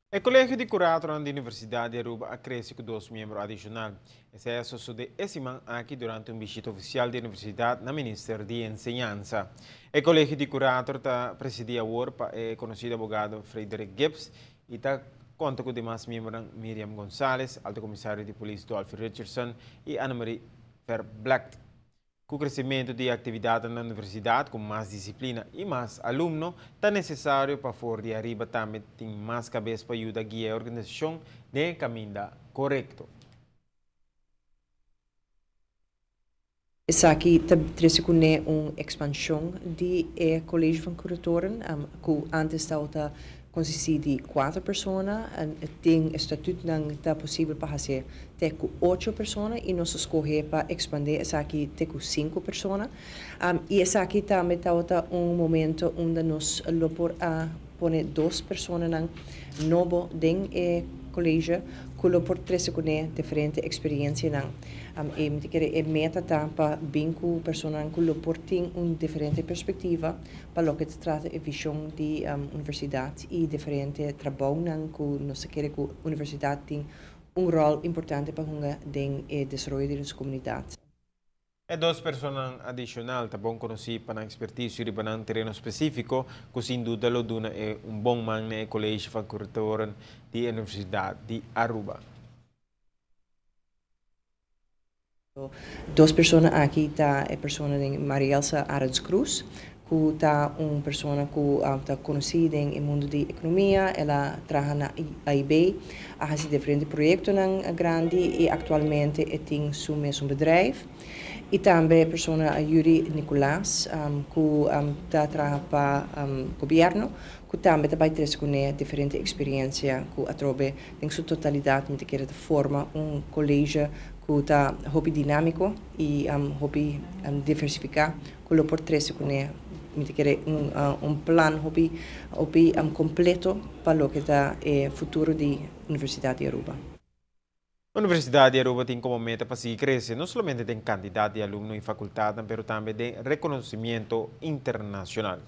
E Colegio di Curatornan di Universidad di Aruba a crece cu dos miembro adicional. Esey a sosode e siman aki durante un bishita oficial di universidad na Minister di Enseñansa. E Colegio di Curator ta presidi awor pa e conocido abogado Frederick Gibbs y ta conta cu demas miembronan Miriam Gonzalez, Alto Comisario di Polis Dolphy Richardson y Annemarie Verblekt. Ku kresementu di aktividatnan na universidat ku mas disiplina i mas alumno, ta nesesario pa for di ariba tambe tin mas kabes pa yuda guia e organisashon den e kaminda korekto. Esaki ta trese kuné un ekspanshon di e College van Curatoren, ku ántes tabata Konsistí di kuater persona, den e statutnan ta posibel pa hasié te ku ocho persona i nos a skohe pa ekspandé esaki te ku sinku persona. I esaki tambe tabata un momento unda nos lo por a pone dos personanan nobo den e kolegio ku lo por trese kuné diferente eksperiensianan. I mi ta kere e meta ta pa bin ku personanan ku lo por tin un diferente perspektiva pa loke ta trata e vision di universidad y diferente trabounan cu nos ta kere cu universidad tin un rol importante pa hunga den e desaroyo di nos comunidad. E dos personanan adicional ta bon conoci pa nan experticio riba nan tereno specifico cu sin duda lo duna e un bon man na e College van Curatoren di e Universidad di Aruba. Dos persona aki ta e persona den Marielsa Arends Cruz, ku ta un persona ku ta konosí den e mundu di ekonomia. El a traha na AIB, a hasi diferente proyektonan grandi i aktualmente e tin su mesun bedrijf. I tambe e persona Yuri Nicolaas, ku ta traha pa gobièrnu, ku tambe ta bai trese kuné diferente eksperiensia ku atrobe den su totalidat mi ta kere ta forma un koleje ku ta hopi dinámiko i hopi diversifiká ku lo por trese kuné mi ta kere un plan hopi hopi kompleto pa loke ta e futuro di Universidat di Aruba. Universidat di Aruba tin komo meta pa sigui krese no solamente den kantidat di alumno i fakultatnan pero tambe den rekonosimiento internashonal.